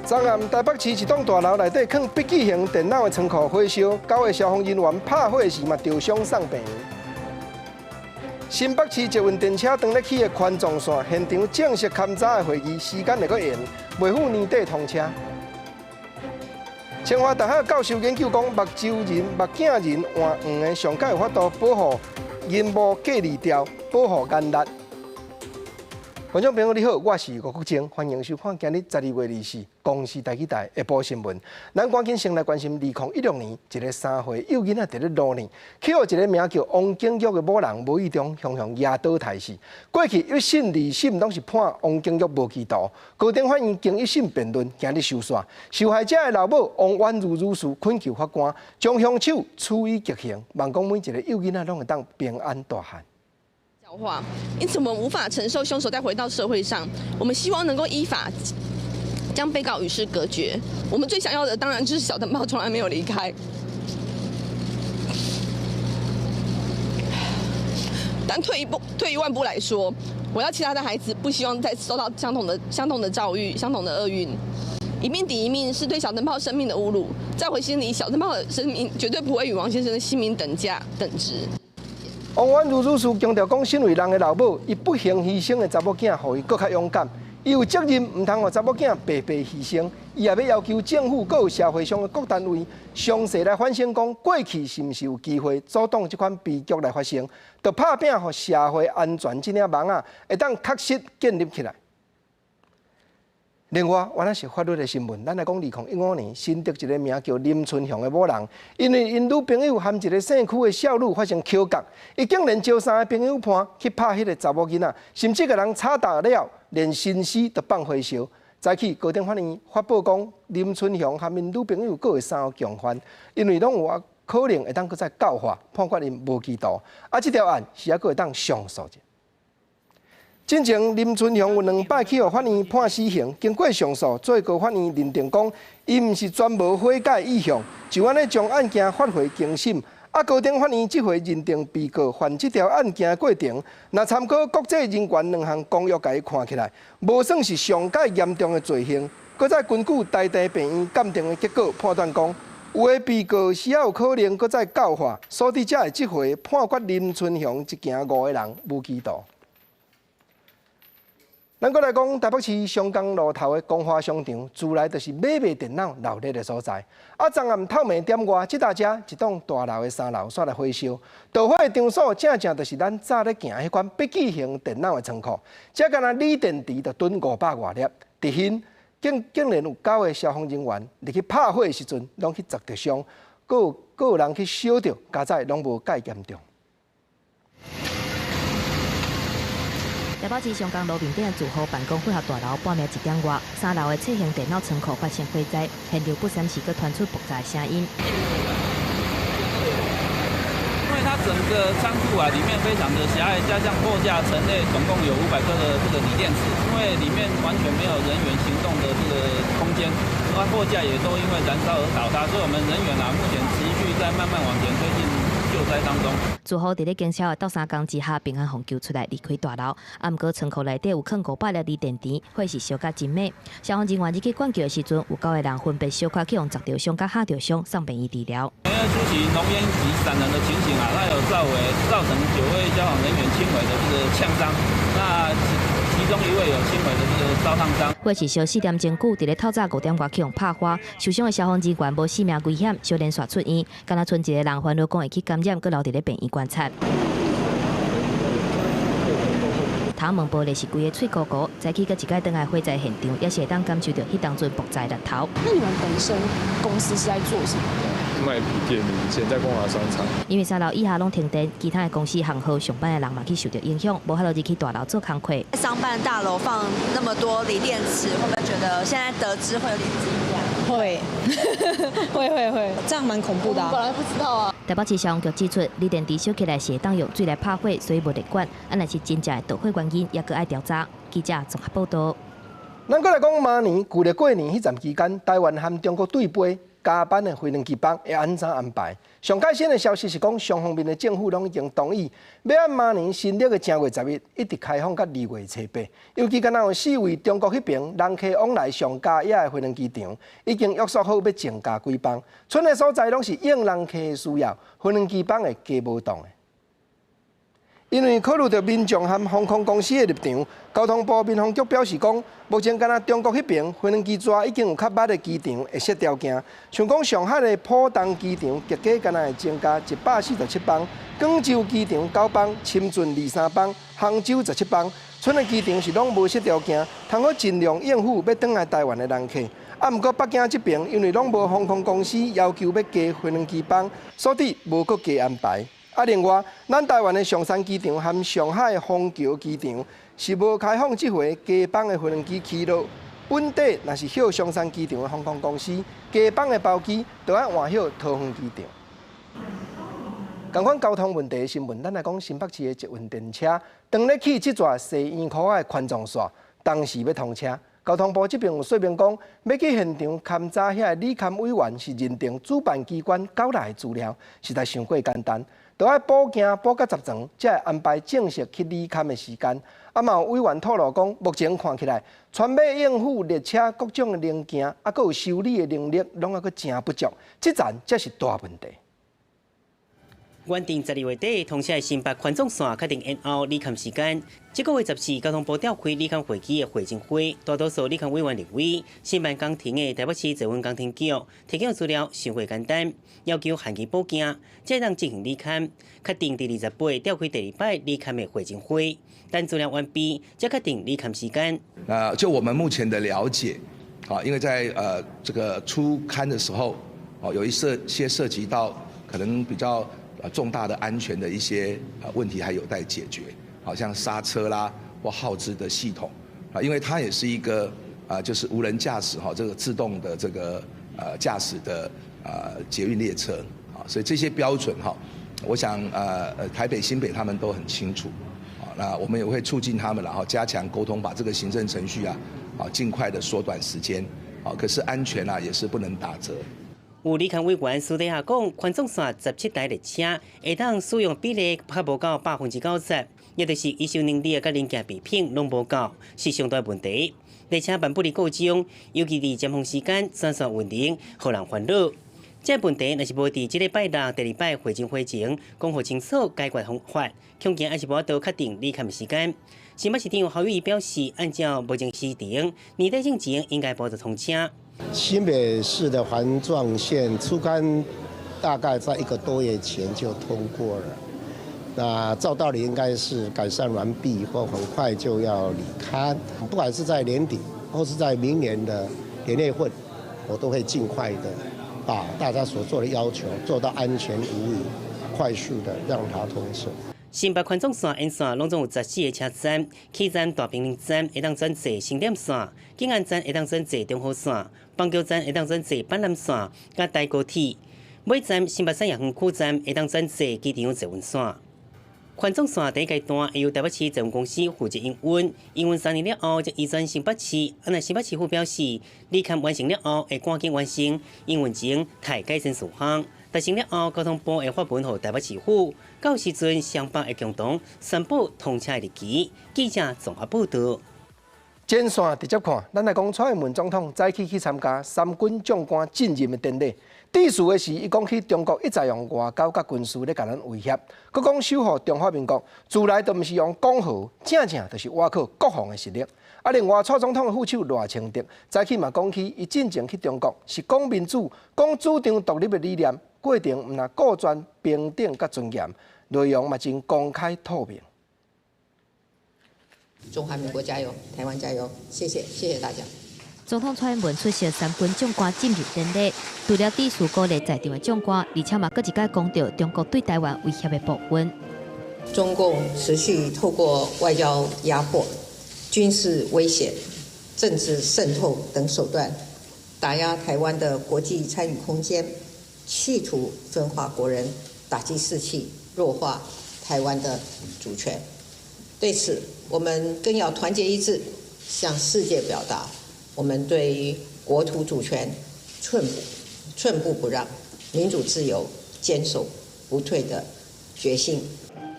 昨暗台北市一棟大樓內底囥筆記型電腦的倉庫火燒，九个消防人員拍火時嘛著傷送病院。新北市捷運電車當咧起的環狀線現場正式勘查的會議時間會閣延，袂赴年底通車。清華大學教授研究講，目睭仁、目鏡仁換黃的上蓋有法度保護銀幕隔離掉，保護眼力。觀眾朋友你好，我是吳國晶，歡迎收看今日12月24公視台語台下晡新聞。咱趕緊先來關心2016年一个3歲幼囡仔佇咧路呢，去予一个名叫王景玉的某人無意中雄雄壓倒刣死。過去一審、二審攏是判王景玉無期徒，高等法院經一審辯論，今日收煞。受害者的老母王婉如女士懇求法官將兇手處以極刑，望講每一个幼囡仔攏會當平安大漢。因此我們無法承受兇手再回到社會上。我們希望能夠依法將被告與世隔絕。我們最想要的當然就是小燈泡從來沒有離開。但退一步，退一萬步來說，我要其他的孩子不希望再受到相同的遭遇、相同的厄運。一命抵一命是對小燈泡生命的侮辱。在我心裡，小燈泡的生命絕對不會與王先生的性命等價等值。王婉如女士強調講，身為人的老母，伊不幸犧牲的查某囝，予伊閣較勇敢。伊有責任，毋通予查某囝白白犧牲。伊也欲要求政府、閣有社會上的各單位，詳細來反省，講過去是毋是有機會阻擋這款悲劇來發生，就拍拚予社會安全這領網仔會當確實建立起來。另外，原來是法律的新聞。咱來講，2015年新竹一个名叫林春雄的某人，因為𪜶女朋友和一个姓區的少女發生口角，伊竟然招三个朋友伴去拍彼个查某囡仔，甚至共人吵打了，連身屍都放火燒。早起高等法院發布講，林春雄和𪜶女朋友閣會三個共犯，因為攏有可能會當閣再告發，判決𪜶無期徒。啊，這條案是猶閣會當上訴者。進前林春雄有兩擺去予法院判死刑，經過上訴，最高法院認定講，伊毋是全無悔改意向，就按呢將案件發回重審。啊，高等法院這回認定被告犯這條案件的過程，若參考國際人權兩項公約，共伊看起來，無算是上蓋嚴重的罪行。閣再根據台大病院鑑定的結果判斷講，有的被告是猶有可能閣再告發，所以才會這回判決林春雄一行五個人無期徒。咱閣來講，台北市松江路頭的光華商場，自來就是買賣電腦鬧熱的所在。啊，昨暗透暝點外，這搭遮一棟大樓的三樓煞來火燒，著火的場所正正就是咱早咧行彼款筆記型電腦的倉庫。這敢若鋰電池就囤500外粒，佇彼竟然有九个消防人員入去拍火的時陣，攏去砸著傷，閣有人去燒著，佳哉攏無蓋嚴重。台北市松江路面頂的住戶辦公混合大樓，半暝一點外，三樓的細型電腦倉庫發生火災，現場不閃時閣傳出爆炸的聲音。因為它整個倉庫啊，裡面非常的狹隘，加上貨架層內總共有500顆的這個鋰電池，因為裡面完全沒有人員行動的這個空間，那貨架也都因為燃燒而倒塌，所以我們人員啊，目前持續在慢慢往前推進救災當中。住戶佇咧經銷的鬥相共之下，平安予救出來離開大樓。啊，毋過倉庫內底有囥500粒鋰電池，火勢燒甲真猛。消防人員入去灌救的時陣，有九個人分別小可去予砸著傷、佮嚇著傷，送病院治療。因為初期濃煙及閃燃的情形啊，那有造成9位消防人員輕微的這個嗆傷，那其中一位有輕微的這個燒燙傷。火勢燒4點鐘久，佇咧透早5點外去予拍花，受傷的消防人員無性命危險，小連續出院，敢若賰一個人煩惱講會去感染，閣留佇咧病院觀察。頭門玻璃是規个脆糊糊，早起閣一擺轉來火災現場，也是會當感受著彼當陣爆炸日頭。那你們本身公司是在做什麼的？賣筆電零件，在光華商場。因為三樓以下攏停電，其他的公司行號上班的人嘛去受著影響，無法度入去大樓做工課。商辦大樓放那麼多鋰電池，會不會覺得現在得知會有點驚訝？會，會會會，這樣蠻恐怖的。本來不知道啊。台北市消防局指出，鋰電池燒起來是會當用水來拍火，所以無熱管。啊，若是真正的導火原因，猶閣愛調查。記者綜合報道。咱閣來講，馬年舊曆過年彼陣期間，台灣和中國對杯。加班的飛輪機班會按怎安排？上蓋新的消息是講，雙方面的政府攏已經同意，欲按明年新曆的正月十一一直開放到2月初八。尤其敢若有四位中國彼爿人客往來上佳遐的飛輪機場，已經約束好欲增加幾班，賰的所在攏是應人客的需要，飛輪機班會加無擋的。因為考慮著民眾和航空公司的立場，交通部民航局表示講，目前敢若中國彼爿飛輪機逝已經有較捌的機場會設條件，像講上海的浦東機場，特價敢若會增加147班，廣州機場9班，深圳23班，杭州17班，賰的機場是攏無設條件，通好盡量應付欲轉來台灣的人客。啊，毋過北京這爿因為攏無航空公司要求欲加飛輪機班，所以無閣加安排。啊，另外，咱台灣的松山機場和上海虹橋機場是無開放這回加班的飛輪機起落。本地若是歇松山機場的航空公司加班的包機，就愛換歇桃園機場。仝款交通問題的新聞，咱來講新北市的捷運電車，當咧起這逝西圓箍仔的環狀線，當時欲通車。交通部這爿有說明講，欲去現場勘查遐个理勘委員是認定主辦機關交來的資料，實在傷過簡單，著愛補件補甲十全，才會安排正式去理勘的時間。啊，嘛有委員透露講，目前看起來，全欲應付列車各種的零件，啊，閣有修理的能力，攏猶閣誠不足，這層才是大問題。原定12月底通車的新北環狀線確定延後理勘時間。這個月14，交通部召開理勘會議的會前會，大多數理勘委員認為，承辦工程的台北市捷運工程局提供資料傷過簡單，要求限期補件，才當進行理勘。確定佇28召開第二擺理勘的會前會，等資料完畢，才確定理勘時間。那就我們目前的了解，啊，因為在這個初勘的時候，哦，有一些涉及到可能比較重大的安全的一些問題還有待解決，好像剎車啦或號誌的系統，啊，因為它也是一個啊，就是無人駕駛哈，這個自動的這個駕駛的捷運列車，啊，所以這些標準哈，我想台北新北他們都很清楚，啊，那我們也會促進他們，然後加強溝通，把這個行政程序啊，啊，盡快的縮短時間，啊，可是安全啊也是不能打折。有理勘委員私底下講，環狀線17台列車會當使用比例較無夠90%，也就是維修能力佮零件備品攏無夠，是上大問題。列車萬不離故障，尤其佇尖峰時間全線運營，予人煩惱。這個問題若是無佇這禮拜六第二擺會前會前講予清楚解決方法，恐驚猶是無法度確定理勘時間。新北市長侯友宜表示，按照目前時程，年底進前應該無得通車。新北市的環狀線初勘大概在一個多月前就通過了，那照道理應該是改善完畢或很快就要理勘，不管是在年底或是在明年的年月份，我都會盡快的把大家所做的要求做到安全無虞，快速的讓它通車。新北環狀線沿線攏總有14個車站，起站大坪林站會當轉坐新店線，景安站會當轉坐中和線，板橋站會當轉坐板南線，佮台高鐵。尾站新北產業園區站會當轉坐機場捷運線。環狀線第一階段會由台北市捷運公司負責營運，營運3年了後才移轉新北市。啊，若新北市府表示，理勘完成了後會趕緊完成營運前待改善事項。達成了後，交通部會發文予台北市府，到時陣雙北會共同宣布通車日期。記者綜合報導。前線直接看，咱來講蔡英文總統早起去參加三軍將官進任的典禮。致辭的時，伊講起中國一再用外交佮軍事咧共咱威脅，閣講守護中華民國，自來就毋是用講和，正正就是倚靠國防的實力。啊，另外蔡總統的副手賴清德早起嘛講起，伊進前去中國是講民主、講主張獨立的理念，過程毋但顧全平等佮尊嚴，內容嘛真公開透明。中華民國加油，台灣加油！謝謝，謝謝大家。總統蔡英文出席三軍將官進任典禮，除了致辭鼓勵在場的將官，而且嘛閣一擺講著中國對台灣威脅的部分。中共持續透過外交壓迫、軍事威脅、政治滲透等手段，打壓台灣的國際參與空間，企圖分化國人、打擊士氣、弱化台灣的主權。對此，我們更要團結一致，向世界表達我們對於國土主權寸步寸步不讓、民主自由堅守不退的決心。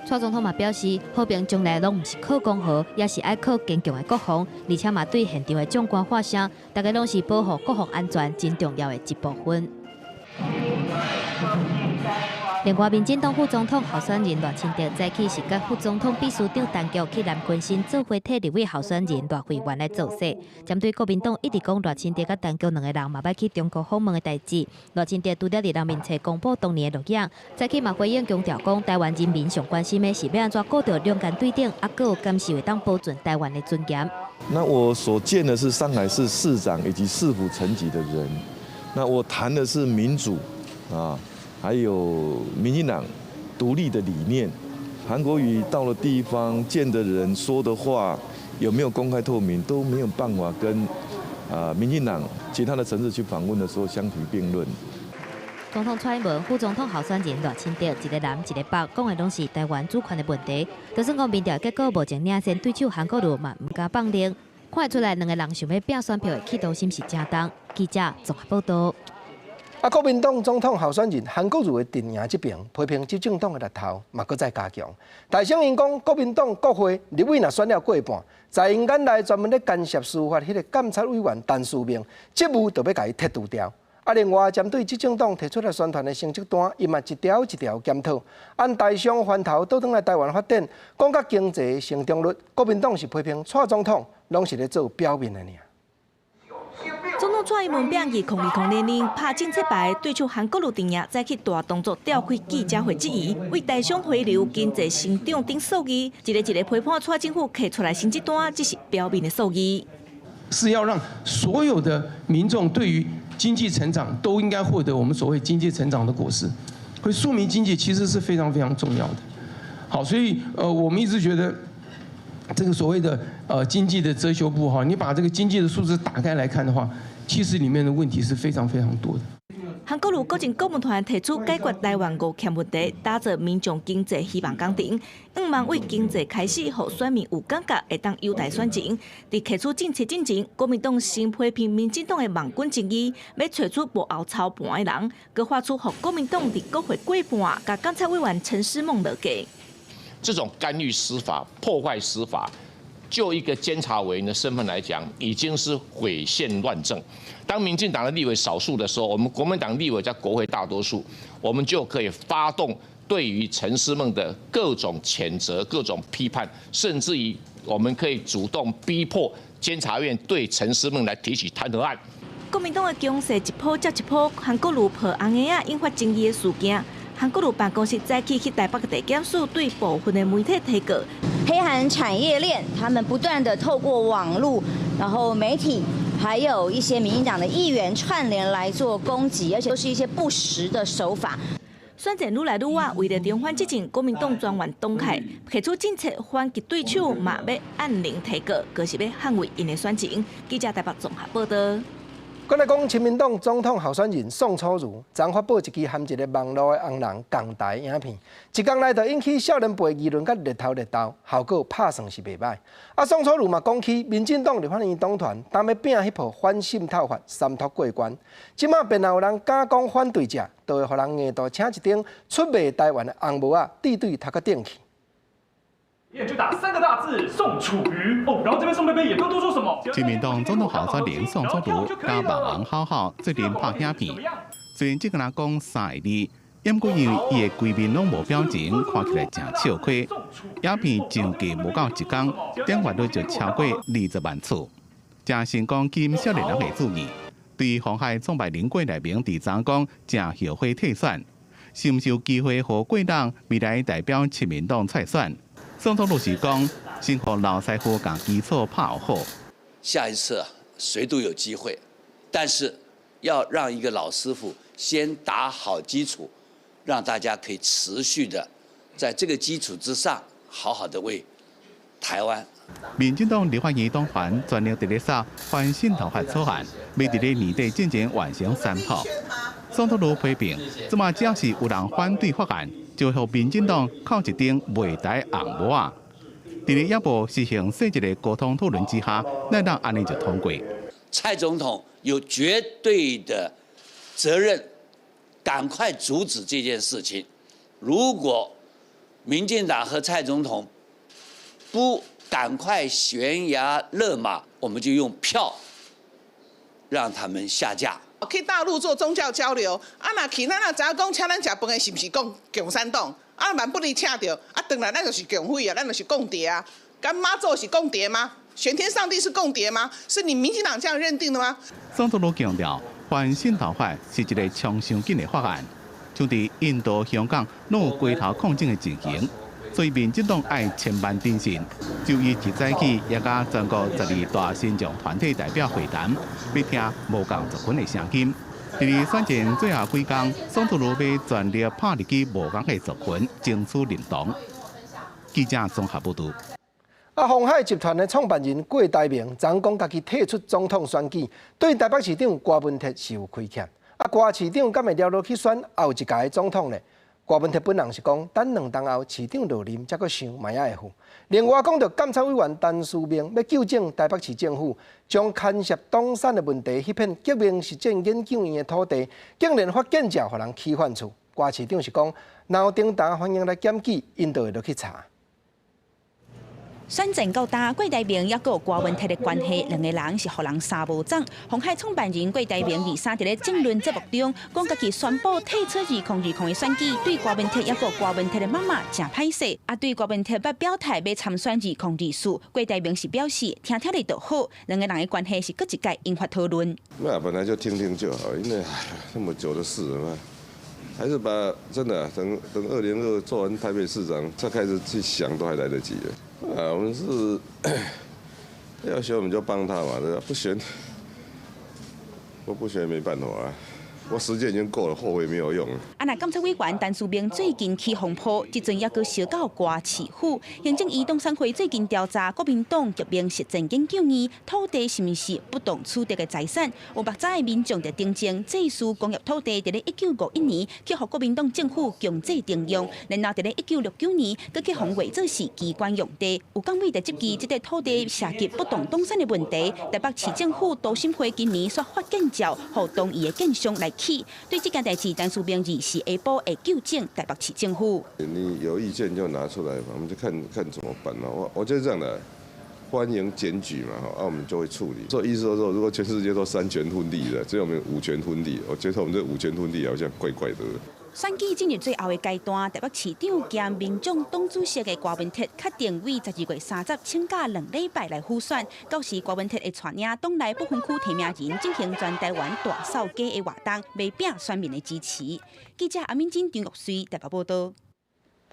蔡總統嘛表示，和平從來攏毋是靠講和，也是愛靠堅強的國防，而且嘛對現場的將官發聲，大家攏是保護國防安全真重要的一部分。另外，民進黨副總統候選人賴清德早起是佮副總統秘書長陳菊去南鯤鯓做伙替立委候選人賴慧媛來造勢。針對國民黨一直講賴清德佮陳菊兩个人嘛欲去中國訪問的代誌，賴清德拄著佇人民冊公布當年的錄影，早起嘛回應強調講，台灣人民上關心的是欲按怎顧著兩岸對等，啊，閣有敢是會當保存台灣的尊嚴。那我所見的是上海市市長以及市府層級的人，那我談的是民主啊。還有民進黨獨立的理念，韓國瑜到了地方見的人說的話有沒有公開透明，都沒有辦法跟民進黨其他的城市去訪問的時候相提並論。總統蔡英文、副總統候選人賴清德，一个南一个北，講的攏是台灣主權的問題。就算講民調結果目前領先對手韓國瑜嘛，毋敢放任，看會出來兩个人想欲拚選票的企圖心是誠重。記者綜合報道。啊，國民黨總統候選人韓國瑜的陣營這邊批評執政黨的力頭嘛，閣再加強。大聲𪜶講，國民黨國會立委若選了過半，在𪜶眼內專門咧干涉司法彼个監察委員陳思明，職務就欲共伊撤除掉。啊，另外針對執政黨提出來宣傳的成績單，伊嘛一條一條檢討。按台商環頭倒轉來台灣發展，講甲經濟成長率，國民黨是批評蔡總統攏是咧做表面的爾。總統蔡英文拚2020連任拍政策牌，對手韓國瑜陣營再去大動作召開記者會質疑，為台商回流、經濟成長等數字，一个一个批判蔡政府提出來成績單，只是表面的數字。是要讓所有的民眾對於經濟成長都應該獲得我們所謂經濟成長的果實，所以庶民經濟其實是非常非常重要的。好，所以我們一直覺得這個所謂的經濟的遮羞布哈，你把這個經濟的數字打開來看的話，其實裡面的問題是非常非常多的。韓國瑜國陣顧問團提出解決台灣五欠問題，打造民眾經濟希望工程，向望為經濟開始，予選民有感覺，會當優待選情。佇提出政策進前，國民黨先批評民進黨的網軍爭議，欲揣出幕後操盤的人，閣發出予國民黨佇國會過半，共監察委員陳詩夢落架。這種干預司法、破壞司法，就一個監察委員的身份來講，已經是毀憲亂政。當民進黨的立委少數的時候，我們國民黨立委在國會大多數，我們就可以發動對於陳詩夢的各種譴責、各種批判，甚至於我們可以主動逼迫監察院對陳詩夢來提起彈劾案。國民黨的攻勢一波接一波，韓國瑜抱紅嬰仔引發爭議的事件。韓國瑜辦公室早起去台北的地檢署對部分的媒體提告，黑韓產業鏈，他們不斷的透過網路，然後媒體，還有一些民進黨的議員串聯來做攻擊，而且都是一些不實的手法。選戰愈來愈倚，為了重返執政，國民黨專員董凱提出政策反擊對手，嘛欲按鈴提告，閣是欲捍衛𪜶的選情。記者台北綜合報道。閣來講，親民黨總統候選人宋楚瑜，昨發布一支含一个網路的紅人仝台影片，一工內就引起少年輩議論甲熱頭熱鬥，效果拍算是袂䆀。啊，宋楚瑜嘛講起，民進黨立法院黨團當欲拚彼部反滲透法三讀過關，這馬便若有人敢講反對者，就會予人硬度請一頂出賣台灣的紅帽仔，對對頭殼頂去。就打三個大字宋楚瑜哦，然後這邊宋貝貝也不用多說什麼。親民黨總統候選人宋楚瑜佮網紅好好做陣拍影片，雖然這個人講三个字，毋過因為伊的規面攏無表情，看起來誠笑虧。影片上架無夠一工，點閱率就超過20萬次，誠成功吸引少年人的注意。對鴻海創辦人郭台銘佇昨講誠後悔退選，是毋是有機會予郭董未來代表親民黨出選？宋楚瑜是講，先予老師傅共基礎拍好。下一次誰都有機會，但是要讓一個老師傅先打好基礎，讓大家可以持續的在這個基礎之上，好好的為台灣。民進黨立法院黨團全力佇咧掃反滲透法草案，欲佇咧年底進前完成三讀。宋楚瑜批評，這馬只要是有人反對法案，就予民進黨扣一頂賣台紅帽仔。佇咧猶無實行細節的溝通討論之下，哪會當按呢就通過。蔡總統有絕對的责任，赶快阻止这件事情。如果民进党和蔡总统不赶快悬崖勒马，我們就用票讓他們下架。去大陸做宗教交流，啊，若去咱若知影講請咱食飯的，是毋是講共產黨？啊，萬不離請著，啊，轉來咱就是共匪啊，咱就是共諜啊。敢媽祖是共諜嗎？玄天上帝是共諜嗎？是你民進黨這樣認定的嗎？宋楚瑜強調，反滲透法是一个衝傷緊的法案，像佇印度、香港攏有街頭抗爭的情形，所以民進黨愛千萬謹慎。就伊一早起也佮全國12大信眾團體代表會談，欲聽無仝族群的聲音。佇咧選戰最後幾工，宋楚瑜欲全力拍入去無仝的族群，爭取認同。記者綜合報導。啊，鴻海集團的創辦人郭台銘昨講家己退出總統選舉，對台北市長郭文鐵是有虧欠。啊，郭市長敢會了落去選後一屆的總統呢？郭文鐵本人是講，等2冬後市長落任，才閣想嘛也會赴。另外講著監察委員陳思明欲糾正台北市政府將牽涉黨產的問題，彼片革命實踐研究院的土地，竟然發建照予人起反厝。郭市長是講，若有重大反映來檢舉，𪜶就會落去查。選戰到今，郭台銘抑閣有郭文鐵的關係，兩个人是予人三無總。鴻海創辦人郭台銘23佇咧政論節目中，講家己宣布退出2020的選舉，對郭文鐵抑閣郭文鐵的媽媽誠歹勢。啊，對郭文鐵捌表態欲參選2024，郭台銘是表示聽聽咧就好，兩个人的關係是閣一擺引發討論。那本來就聽聽就好，因為那麼久的事嘛，還是把真的等等2022做完台北市長，再開始去想都還來得及。啊，我們是要選我們就幫他嘛，對吧？不選，我不選也沒辦法啊。我時間已經過了，後悔沒有用。啊，若監察委員陳思明最近起風波，這陣抑閣燒到歌市府。行政院黨產會最近調查國民黨革命實踐研究院土地是毋是不當取得的財產？有目災的民眾就訂證，這處工業土地佇咧1951年去予國民黨政府強制徵用，然後佇咧1969年閣去予劃做是機關用地。有監委就質疑這塊土地涉及不當黨產的問題。台北市政府都審會今年煞發建照，予同意的建商來起。對這件代誌，陳思明24下晡會糾正台北市政府。你有意見就拿出來嘛，我們就看看怎麼辦咯。我覺得這樣的，歡迎檢舉嘛，啊，我們就會處理。所以意思說，如果全世界都三權分立的，只有我們五權分立，我覺得我們這五權分立好像怪怪的。選舉進入最後的階段，台北市長兼民眾黨主席的郭文鐵確定為12月30請假2禮拜來輔選。到時郭文鐵會帶領黨內不分區提名人進行全台灣大掃街的活動，欲拼選民的支持。記者阿敏珍、張玉穗台北報導。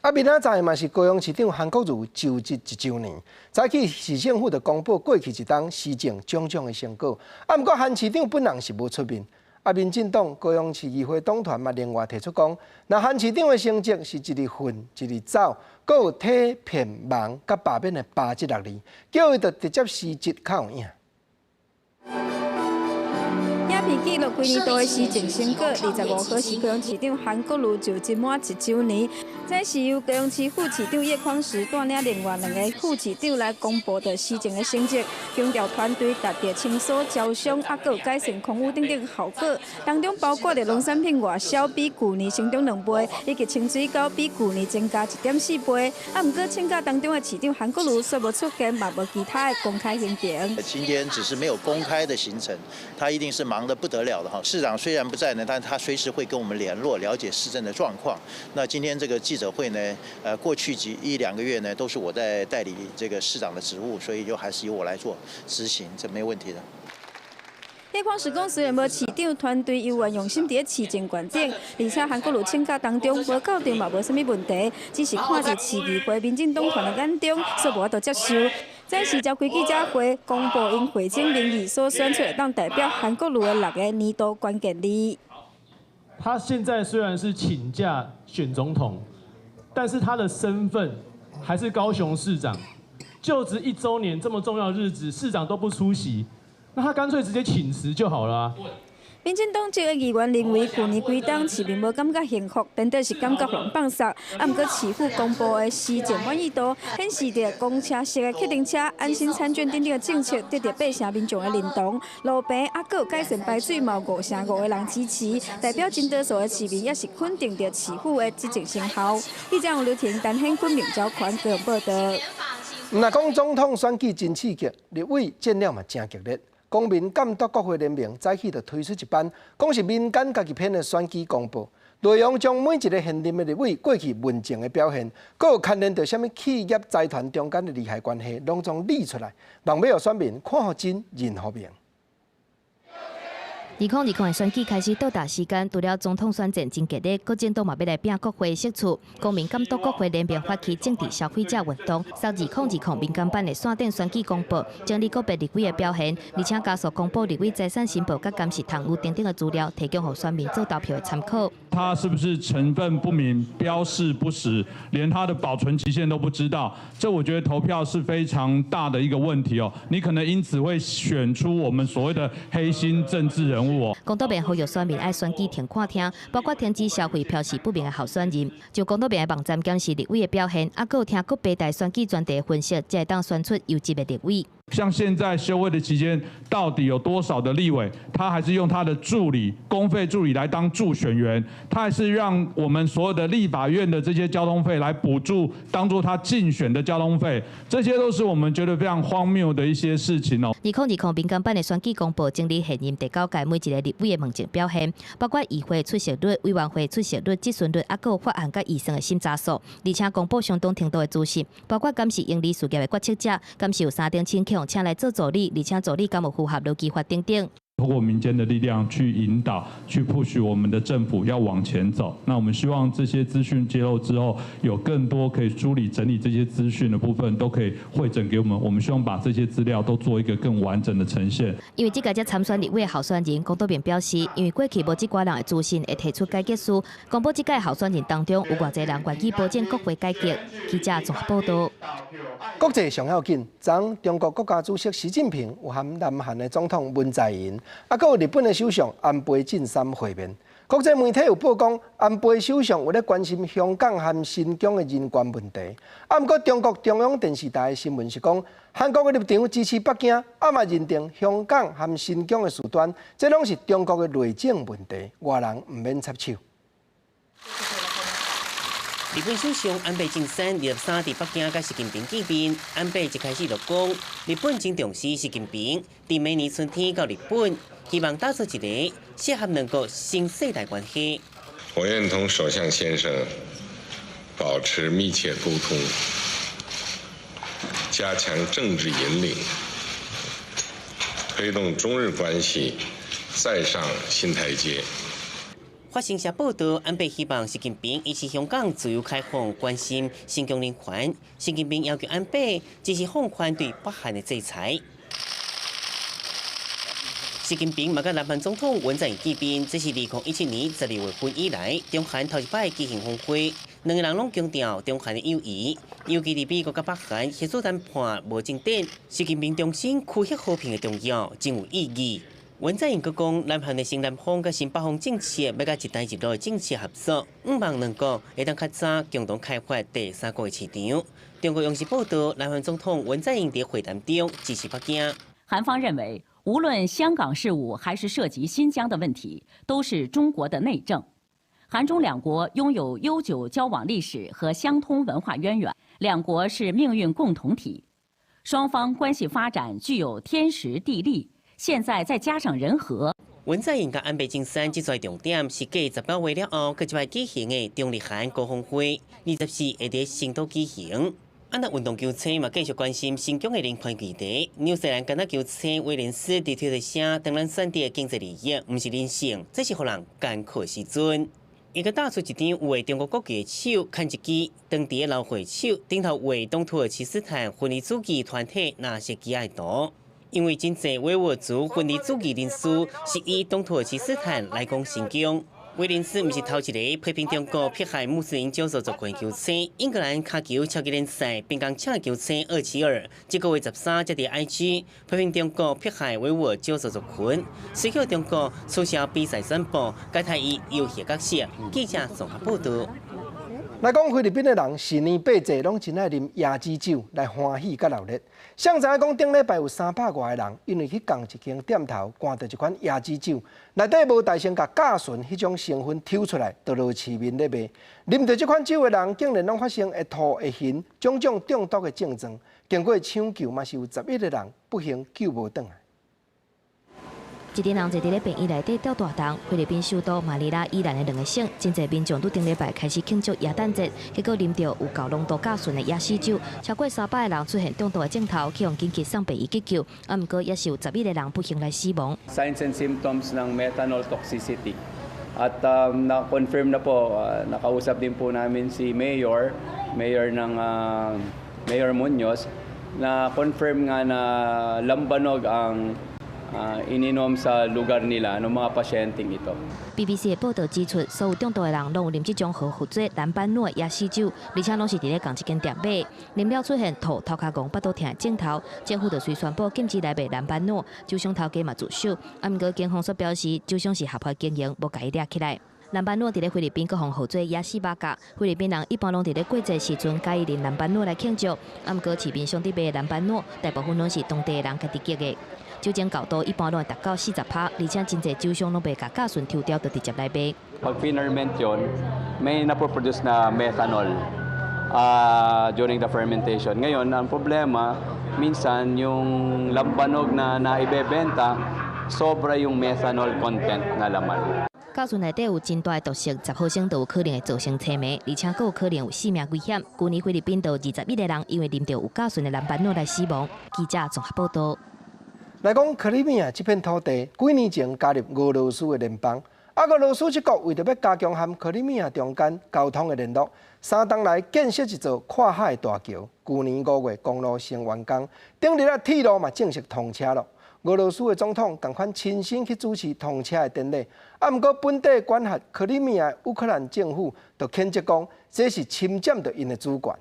啊，明仔載嘛是高雄市長韓國瑜就職一週年，早起市政府就公布過去一冬施政種種的成果。啊，毋過韓市長本人是無出面。啊，民進黨高雄市議會黨團嘛，另外提出講，若韓市長的成績是一直混一直走，閣有體騙網佮罷免的八這六字，叫伊著直接辭職較有影。影片記錄幾年度的施政成果，25號是高雄市長韓國瑜就職滿一週年，這是由高雄市副市長葉匡時帶領另外兩个副市長來公布的施政的成績，強調團隊達到清掃招商，啊，閣有改善空污等等效果，當中包括著農產品外銷比舊年成長2倍，以及清水溝比舊年增加1.4倍。啊，毋過請假當中的市長韓國瑜煞無出現，嘛無其他的公開行程。今天只是沒有公開的行程，他一定是忙得不得了的哈。市長雖然不在呢，但他隨時會跟我們聯絡，了解市政的狀況。那今天這個記者會呢，過去幾一兩個月呢，都是我在代理這個市長的職務，所以就還是由我來做執行，這沒問題的。葉匡時講，雖然無市長團隊猶原用心佇咧市政觀點，而且韓國瑜請假當中無到場嘛無啥物問題，只是看佇市議會民進黨團的眼中，煞無法度接受。這是召開記者會，公布𪜶會長名義所選出來當代表韓國瑜的六个年度關鍵字。他現在雖然是請假選總統，但是他的身份還是高雄市長。就職一週年這麼重要的日子，市長都不出席，那他乾脆直接請辭就好了。民進黨籍的議員認為，舊年規冬市民無感覺幸福，顛倒是感覺予人放捒。啊，毋過市府公布的施政滿意度顯示著公車式的客運車、安心餐券等等的政策得著八成民眾的認同。路平啊，閣有改善排水嘛，有5成5的人支持，代表真多數的市民也是肯定著市府的執政成效。記者王劉婷、陳顯君、明昭權高雄報導。毋若講總統選舉真刺激，立委戰了嘛誠激烈。公民監督國會聯盟早起就推出一版，講是民間家己編的選舉公報，內容將每一個現任的立委過去問政的表現，閣有牽連著啥物企業財團中間的利害關係，攏總列出來，望欲予選民看予真，認予明。2020的選舉開始倒數時間，除了總統選戰真激烈，各政黨嘛欲來拚國會席次。公民監督國會聯盟發起政治消費者運動，發2020民間版的線頂選舉公報，整理個別立委的表現，而且加速公布立委財產申報、佮監視貪污等等的資料，提供予選民做投票的參考。它是不是成分不明、標示不實，連它的保存期限都不知道？這我覺得投票是非常大的一個問題哦。你可能因此會選出我們所謂的黑心政治人物。公督盟呼籲選民愛選舉停看聽，包括停止消費標示不明的候選人，就公督盟的網站檢視立委的表現，啊，閣有聽各八大選舉專題分析，才會當選出優質的立委。像現在休會的期間，到底有多少的立委，他還是用他的助理、公費助理來當助選員，他還是讓我們所有的立法院的這些交通費來補助，當做他競選的交通費，這些都是我們覺得非常荒謬的一些事情哦。2020民間版的選舉公報整理現任第九屆每一個立委的問政表現，包括議會出席率、委員會出席率、質詢率，啊，閣有法案佮預算的審查數，而且公布相當程度的資訊，包括監視營利事業的決策者，監視有三等親去請來做助理，而且助理敢有符合勞基法等等。透過民間的力量去引導、去 push 我們的政府要往前走。那我們希望這些資訊揭露之後，有更多可以梳理整理這些資訊的部分，都可以彙整給我們。我們希望把這些資料都做一個更完整的呈現。因為這屆才參選立委候選人，公督盟表示，因為過去無這寡人的資訊會提出改革書，公布這屆候選人當中有偌濟人願意保證國會改革。記者綜合報導。國際上要緊，昨中國國家主席習近平有和南韓的總統文在寅，啊，閣有日本的首相安倍晉三會面。國際媒體有報講，安倍首相有咧關心香港和新疆的人權問題。啊，毋過中國中央電視台的新聞是講，韓國的立場支持北京，啊嘛認定香港和新疆的事端，這攏是中國的內政問題，外人毋免插手。日本首相安倍晉三23佇北京佮習近平見面，安倍一開始就講，日本真重視習近平，佇明年春天到日本，希望打造一個適合兩國新世代關係。我願同首相先生保持密切溝通，加強政治引領，推動中日關係再上新台階。法新社報導，安倍希望習近平支持香港自由開放，關心新疆人權。習近平要求安倍支持放寬對北韓的制裁。習近平嘛佮南韓總統文在寅見面，這是2017年12月份以來，中韓頭一擺舉行峰會。兩个人攏強調中韓的友誼，尤其佇美國佮北韓協助談判無進展，習近平重申區域和平的重要，真有意義。文在寅閣講，南韓的新南方佮新北方政策欲佮一帶一路的政策合作，向望兩國會當較早共同開發第三國的市場。中國央視報導，南韓總統文在寅佇會談中支持北京。韓方認為，無論香港事務還是涉及新疆的問題，都是中國的內政。韓中兩國擁有悠久交往歷史和相通文化淵源，兩國是命運共同體，雙方關係發展具有天時地利。現在再加上人和。文在寅佮安倍晉三這次重點是繼19月了後，閣一擺舉行的中日韓高峰會，24會佇成都舉行。啊，那運動球星嘛繼續關心新疆的人權議題。紐西蘭橄欖球星威廉斯佇推特寫，當咱選擇經濟利益，毋是人性，這是予人艱苦的時陣。伊閣打出一張畫中國國旗的手，牽一支當地的老會手，頂頭畫東土耳其斯坦分離主義團體納什基亞的圖。因為真濟維吾爾族分離主義人士是以東土耳其斯坦來講新疆。威廉斯毋是頭一个批評中國迫害穆斯林少數族群球星，英格蘭跤球超級聯賽邊鋒搶球星厄齊爾，這個月13才佇 IG 批評中國迫害維吾爾少數族群，隨後中國取消比賽宣布，改替伊遊戲角色。記者綜合報道。來講菲律賓的人，十年八節攏真愛啉椰子酒來歡喜佮鬧熱。誰知影講頂禮拜有300外个人，因為去仝一間店頭灌著一款椰子酒，內底無代先共甲醇彼種成分抽出來，倒落市面咧賣。啉著這款酒的人，竟然攏發生會吐會暈種種中毒的症狀。經過搶救，嘛是有11個人不幸救無轉來。一群人坐佇咧病院內底吊大筒，菲律賓首都馬尼拉以南的兩個省，真濟民眾佇頂禮拜開始慶祝耶誕節，結果啉著有夠濃度甲醇的椰子酒，超過300個人出現中毒的症頭，去予緊急送病院急救，啊，毋過也是有11個人不幸來死亡。 Signs and symptoms ng methanol toxicity. At na-confirm na po, nakausap din po namin si Mayor Munoz, na confirm nga na lambanog ang ininom sa lugar nila ng mga pasyenteng ito. BBC 的報導指出，所有中毒的人攏有啉這種號做藍班諾的椰子酒，而且攏是佇咧仝一間店買。啉了出現吐、頭殼戇、腹肚疼的症頭，政府就隨宣布禁止來賣藍班諾，酒商頭家嘛自首。啊，毋過警方煞表示，酒商是合法經營，無共伊掠起來。藍班諾佇咧菲律賓閣予號做椰子肉甲，菲律賓人一般攏佇咧過節時陣佮意啉藍班諾來慶祝。啊，毋過市面上佇賣的藍班諾，大部分攏是當地的人家己結的。酒精厚度一般攏會達到40%，而且真濟酒商攏袂共甲醇抽掉，就直接來賣。 Pag ferment yun, may napoproduce na methanol during the fermentation. Ngayon, ang problema, minsan yung lambanog na naibebenta, sobra yung methanol content na laman. 甲醇內底有真大的毒性，10毫升就有可能會造成昏迷，而且閣有可能有性命危險。舊年菲律賓就有21個人因為啉著有甲醇的藍班諾來死亡。記者綜合報道。來講克里米亞這片土地，幾年前加入俄羅斯的聯邦。啊，俄羅斯這國為著欲加強和克里米亞中間交通的聯絡，三冬來建設一座跨海大橋。舊年5月公路先完工，頂日啊鐵路嘛正式通車囉。俄羅斯的總統仝款親身去主持通車的典禮。啊，毋過本底管轄克里米亞烏克蘭政府就譴責講，這是侵佔著𪜶的主權。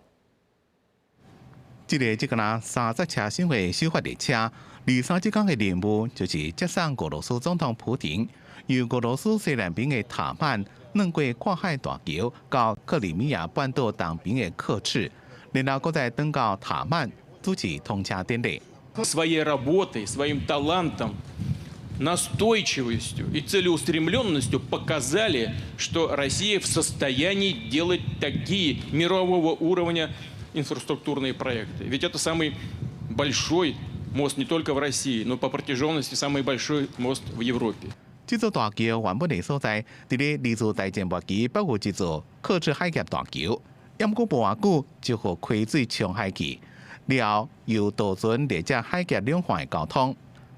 這个這個若30車廂的首發列車，23這工的任務就是接送俄羅斯總統普廷，由俄羅斯西南邊的塔曼轉過跨海大橋到克里米亞半島東邊的刻赤，然後閣再轉到塔曼主持通車典禮。 Своей работой, своим талантом, настойчивостью и целеустремленностью показали, что Россия в состоянии делать такие мирового уровня инфраструктурные проекты. Ведь это самый большой мост не только в России, но по протяженности самый большой мост в Европе. 這座大橋原本的所在，佇咧二次大戰末期，北有一座刻赤海峽大橋，毋過無偌久就予溪水沖海去，了後由渡船連接海峽兩岸的交通。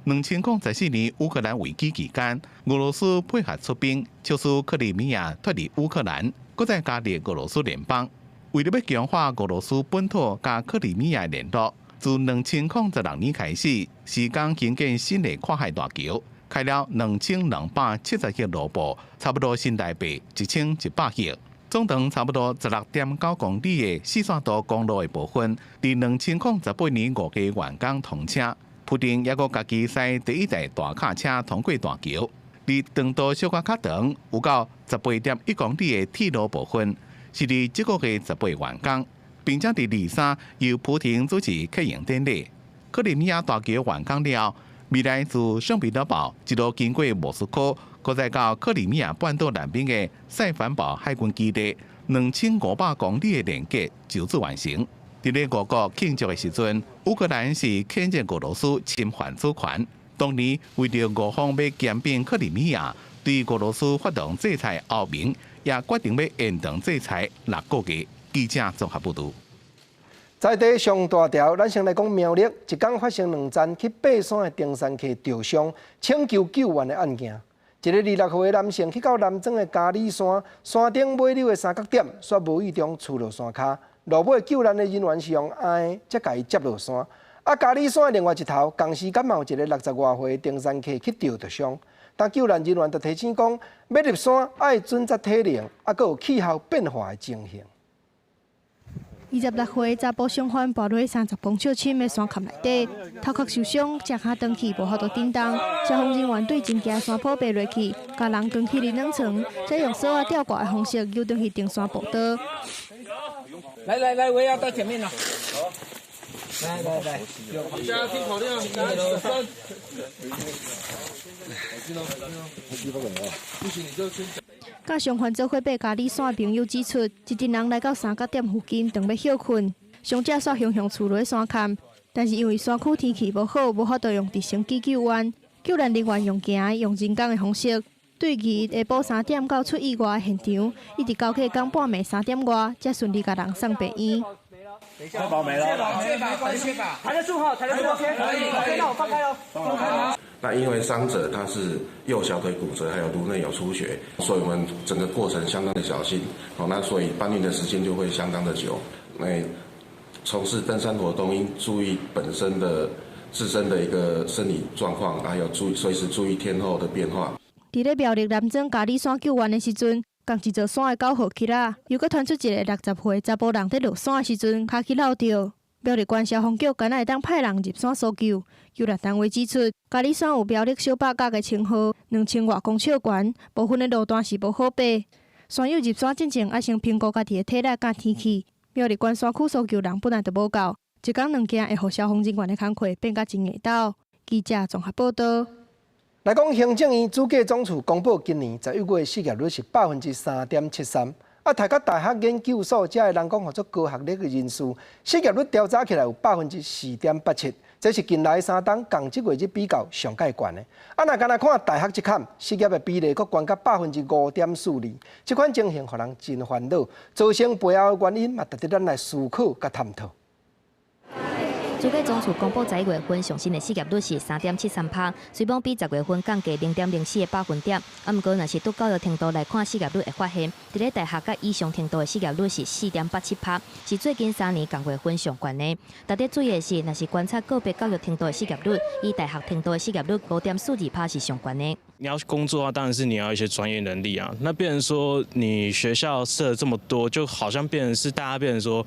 2014年烏克蘭危機期間，俄羅斯配合出兵，促使克里米亞脫離烏克蘭，閣再加入俄羅斯聯邦。為著欲強化俄羅斯本土佮克里米亞聯絡，自2016年開始，施工興建新的跨海大橋，開了2270億盧布，差不多新台幣1100億。總長差不多16.9公里的四線道公路的部分，佇2018年5月完工通車。普丁猶閣家己駛第一台大卡車通過大橋，而長途小可較長，有夠18.1公里的鐵路部分，是佇這個月18完工，並且佇23由普丁主持啟用典禮。克里米亞大橋完工了，未來自聖彼得堡一路經過莫斯科，閣再到克里米亞半島南邊的塞凡堡海軍基地，2500公里的連結就此完成。佇咧俄國慶祝的時陣，烏克蘭是譴責俄羅斯侵犯主權。當年為著俄方欲兼併克里米亞，對俄羅斯發動制裁，歐盟也決定欲延長制裁6個月。記者綜合報導。在地上大條，咱先來講苗栗，一工發生兩宗去爬山的登山客著傷，請求救援的案件。一个26歲的男性去到南庄的嘉里山山頂尾溜的三角點，煞無意中跣落山跤。落尾救難的人員是用甕才共伊接落山。啊，嘉里山另外一頭，仝時間嘛有一个60外歲登山客去著著傷，但救援人員就提醒講，欲入山愛準則體能，啊，閣有氣候變化的情形。26歲查埔傷患跋落30公尺深的山崁內底，頭殼受傷，隻跤斷去，無法度振動。消防人員對真崎山坡爬落去，共人扛起佇軟床，再用索仔吊掛的方式救轉去登山步道。來來來，我要到前面啦。來來來，大家聽口令，一、二、三。不行，你就先。佮傷患做伙爬嘉里山的朋友指出，一陣人來到三角點附近，當欲歇睏，傷者煞雄雄墜落山崁，但是因為山區天氣無好，無法度用直升機救援，救援人員用行用人工的方式，對二下晡3點到出意外的現場，一直到隔工半暝3點外，才順利共人送病院。確保沒了，確保，抬得住哈，抬得住，可以，可以，那我放開嘍，放開。那因為傷者他是右小腿骨折，還有顱內有出血，所以我們整個過程相當的小心。好，那所以搬運的時間就會相當的久。那從事登山活動應注意本身的自身的一個生理狀況，還有注意隨時注意天候的變化。佇咧苗栗南庄嘉里山救援的時陣，仝一座山的9號起啦，又閣傳出一个60歲查埔人佇落山的時陣，跤去落著。苗栗縣消防局敢若會當派人入山搜救。救援單位指出，嘉里山有苗栗小百甲的稱號，2000外公尺懸，部分的路段是無好爬。山友入山進前，愛先評估家己的體力佮天氣。苗栗縣山區搜救人本來就無夠，一工兩件會予消防人員的工課變甲真硬斗。記者綜合報導。來講，行政院主計總處公布今年11月失業率是3.73%。啊，讀到大學研究所遮的人講，號做高學歷的人士，失業率調查起來有4.87%，這是近來三冬仝這月日比較上蓋懸的。啊，若干焦看大學這坎，失業的比例閣懸到5.42%，這款情形予人真煩惱。造成背後的原因嘛，值得咱來思考佮探討。主計總處公布11月份上新的失業率是3.73%，雖罔比10月份降低0.04個百分點。啊，毋過若是對教育程度來看，失業率會發現，佇咧大學佮以上程度的失業率是4.87%，是最近3年仝月份上懸的。值得注意的是，若是觀察個別教育程度的失業率，以大學程度的失業率5.42%是上懸的。你要工作啊，當然是你要一些專業能力啊。那變成說你學校設這麼多，就好像變成是大家變成說，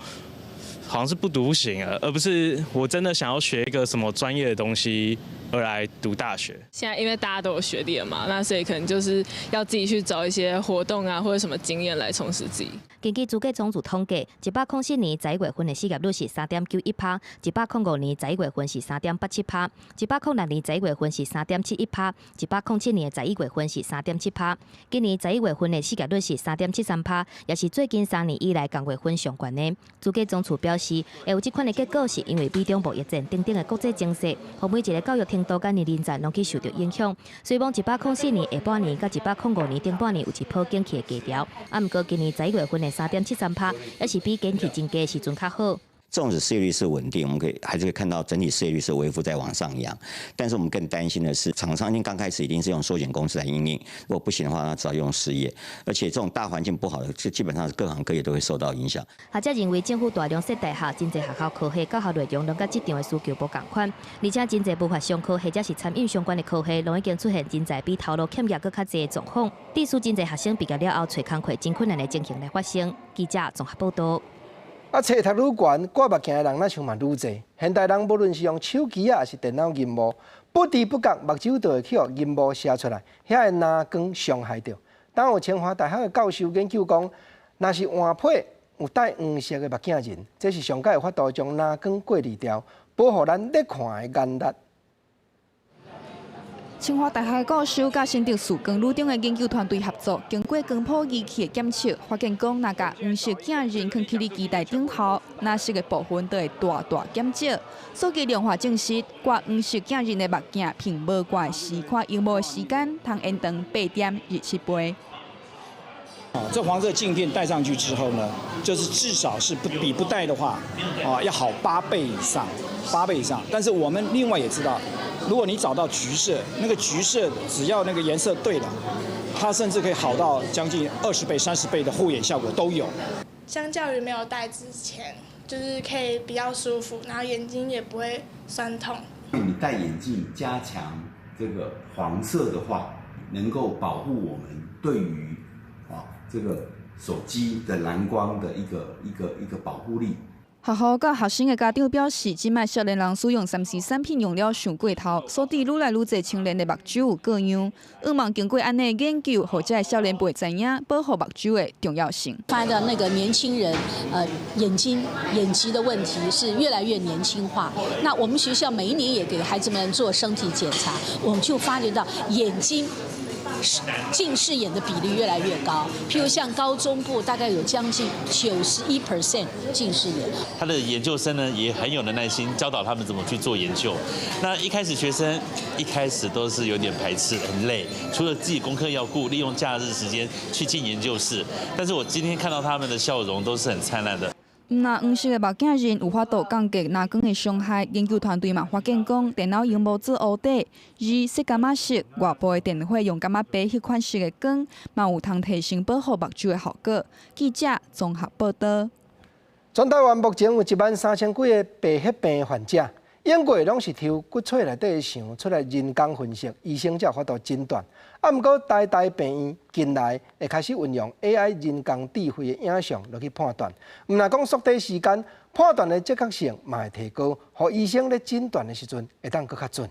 好像是不讀不行啊，而不是我真的想要學一個什麼專業的東西而來讀大學。現在因為大家都有學歷了嘛，那所以可能就是要自己去找一些活動啊，或者什麼經驗來充實自己。根據主計總處統計，104年11月份的失業率是3.91%，105年11月份是3.87%，106年11月份是3.71%，107年11月份是3.7%。今年11月份的失業率是3.73%，也是最近3年以來仝月份上懸的。主計總處表示，會有這款的結果，是因為美中貿易戰等等的國際情勢，予每一个教育程度佮年齡層攏去受著影響。雖罔104年下半年佮105年頂半年有一波景氣的低潮，啊，毋過今年11月份的3.73%，也是比景氣真低的時陣較好。縱使失業率是穩定，我們可以還是可以看到整體失業率是微幅在往上揚。但是我們更擔心的是，廠商剛開始一定是用縮減工資來因應，如果不行的話，那只好用失業。而且這種大環境不好的，這基本上是各行各業都會受到影響。學者認為，政府大量設大學，真濟學校科系教學內容攏佮職場的需求無仝款，而且真濟無法商科或者是餐飲相關的科系，攏已經出現人才比頭路欠額閣較濟的狀況，致使真濟學生畢業了後揣工課真困難的情形來發生。記者綜合報導。啊，冊讀愈懸，掛目鏡的人若像嘛愈濟。現代人無論是用手機啊，抑是電腦螢幕，不知不覺目睭就會去予螢幕射出來，遐的藍光傷害著。當有清華大學的教授研究講，若是換配有戴黃色的目鏡人，這是上蓋有法度將藍光過濾掉，保護咱咧看的眼力。清華大學教授佮新竹視光女中的研究團隊合作，經過光譜儀器的檢測，發現講，若共黃色鏡陣囥佇你機台頂頭，藍色的部分就會大大減少。數據量化證實，掛黃色鏡陣的目鏡，爿無掛時看螢幕的時間，通延長8.27倍。啊，這黃色鏡片戴上去之後呢，就是至少是不比不戴的話，啊，要好八倍以上，八倍以上。但是我們另外也知道，如果你找到橘色，那個橘色只要那個顏色對了，它甚至可以好到將近20倍、30倍的護眼效果都有。相較於沒有戴之前，就是可以比較舒服，然後眼睛也不會酸痛。你戴眼鏡加強這個黃色的話，能夠保護我們對於啊這個手機的藍光的一個保護力。學校佮學生的家長表示，這擺少年人使用3C 產品用了傷過頭，所致愈來愈濟青年的目睭有過樣。向望經過按呢研究，予這个少年輩知影保護目睭的重要性。發現到那個年輕人，眼睛眼疾的問題是越來越年輕化。那我們學校每一年也給孩子們做身體檢查，我們就發覺到眼睛近視眼的比例越來越高，譬如像高中部大概有將近91% 近視眼。他的研究生呢也很有的耐心，教導他們怎麼去做研究。那一開始學生一開始都是有點排斥，很累，除了自己功課要顧，利用假日時間去進研究室。但是我今天看到他們的笑容都是很燦爛的。毋但黃色的目鏡刃有法度降低藍光的傷害，研究團隊嘛發現講，電腦螢幕做烏底，而色柑仔色，外部的電火用柑仔白彼款式的光，嘛有通提升保護目睭的效果。記者綜合報道。全台灣目前有1萬3千幾个白血病患者，用過攏是抽骨髓內底的相出來人工分析，醫生才有法度診斷。啊，毋過台大病院近來會開始運用 AI 人工智慧的影像落去判斷，毋但講縮短時間，判斷的正確性嘛會提高，予醫生咧診斷的時陣會當閣較準。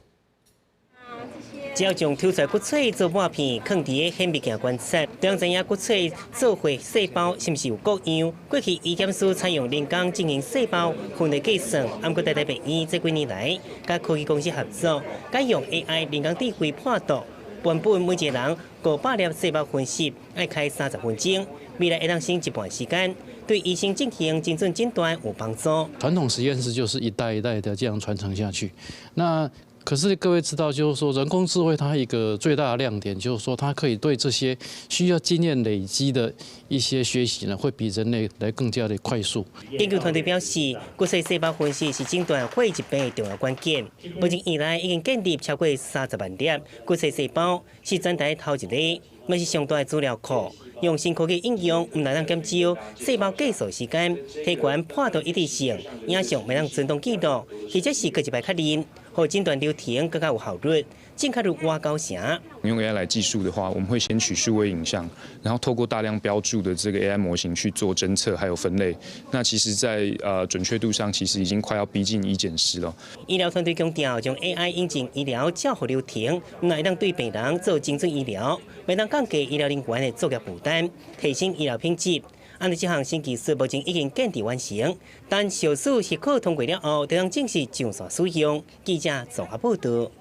只要將抽出來骨髓做抹片，囥佇個顯微鏡觀察，就知影骨髓造血細胞是毋是有各樣。過去醫檢師採用人工進行細胞分類計算，毋過台大病院這幾年來，佮科技公司合作，改用 AI 人工智慧判讀。原本每一個人500粒細胞分析愛開30分鐘，未來會當省一半時間，對醫生進行精準診斷有幫助。傳統實驗室就是一代一代的這樣傳承下去，那可是各位知道，就是說人工智慧它一個最大的亮點，就是說它可以對這些需要經驗累積的一些學習呢，會比人類來更加的快速。研究團隊表示，骨髓細胞分析是診斷血疾病的重要關鍵。目前以來已經建立超過30萬粒骨髓細胞，是全台頭一个，嘛是上大的資料庫。用新科技應用，毋但減少細胞計數時間，提懸判斷一致性，影像會當自動記錄，或者是閣一擺確認，予診斷流程閣較有效率，正確率倚九成。用 AI 來計數的話，我們會先取數位影像，然後透過大量標注的這個 AI 模型去做偵測還有分類。那其實在準確度上，其實已經快要逼近醫檢師了。醫療團隊強調，將 AI 引進醫療照護流程，毋但會當對病人做精準醫療，會當降低醫療人員的作業負擔，提升醫療品質。按呢這項新技術目前已經建置完成，等小試許可通過了後，就當正式上線使用。記者綜合報道。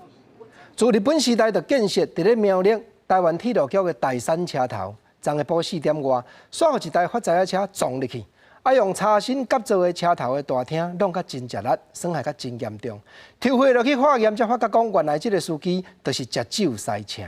自日本時代就建設佇咧苗栗台灣鐵路局的大山車頭，昨下晡4點外，煞予一台發財仔車撞入去，啊用柴新夾做的車頭的大廳弄甲真吃力，損害甲真嚴重。抽血落去化驗，才發覺講原來這个司機就是食酒駛車。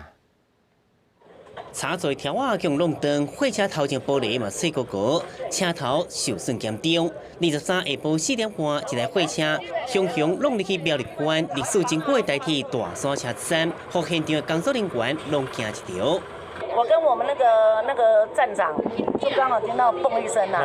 柴做條仔共弄斷，貨車頭前玻璃嘛碎糊糊，車頭受損嚴重。23下晡4點半，一台貨車雄雄弄入去苗栗縣歷史真久的台鐵大山車站，予現場的工作人員攏驚一跳。我跟我們那個站長就剛好聽到嘣一聲啦，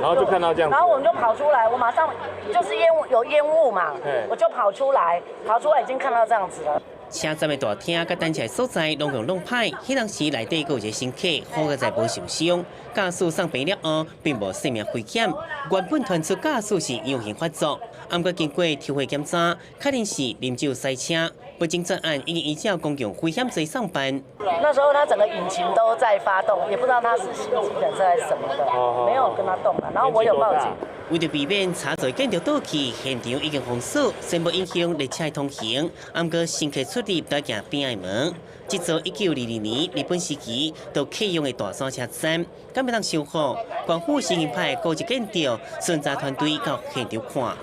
然後就看到這樣，然後我們就跑出來，我馬上就是煙霧有煙霧嘛，我就跑出來，跑出來已經看到這樣子了。車站的大廳佮等車的所在攏予弄歹，彼當時內底閣有一個乘客，好佳哉無受傷。駕駛送病了後，並無生命危險。原本傳出駕駛是陽性發作，毋過經過抽血檢查，確認是啉酒駛車。不經專案已經依照公共危險罪送辦。那時候他整個引擎都在發動，也不知道他是心肌梗塞還是什麼的，沒有跟他動了。然後我有報警。為著避免柴座建築倒去，現場已經封鎖，先無影響列車通行。毋過乘客出入都行邊仔門。這座1922年日本時期就啟用的大山車站，敢欲當修復？縣府先派高級建築巡查團隊到現場看。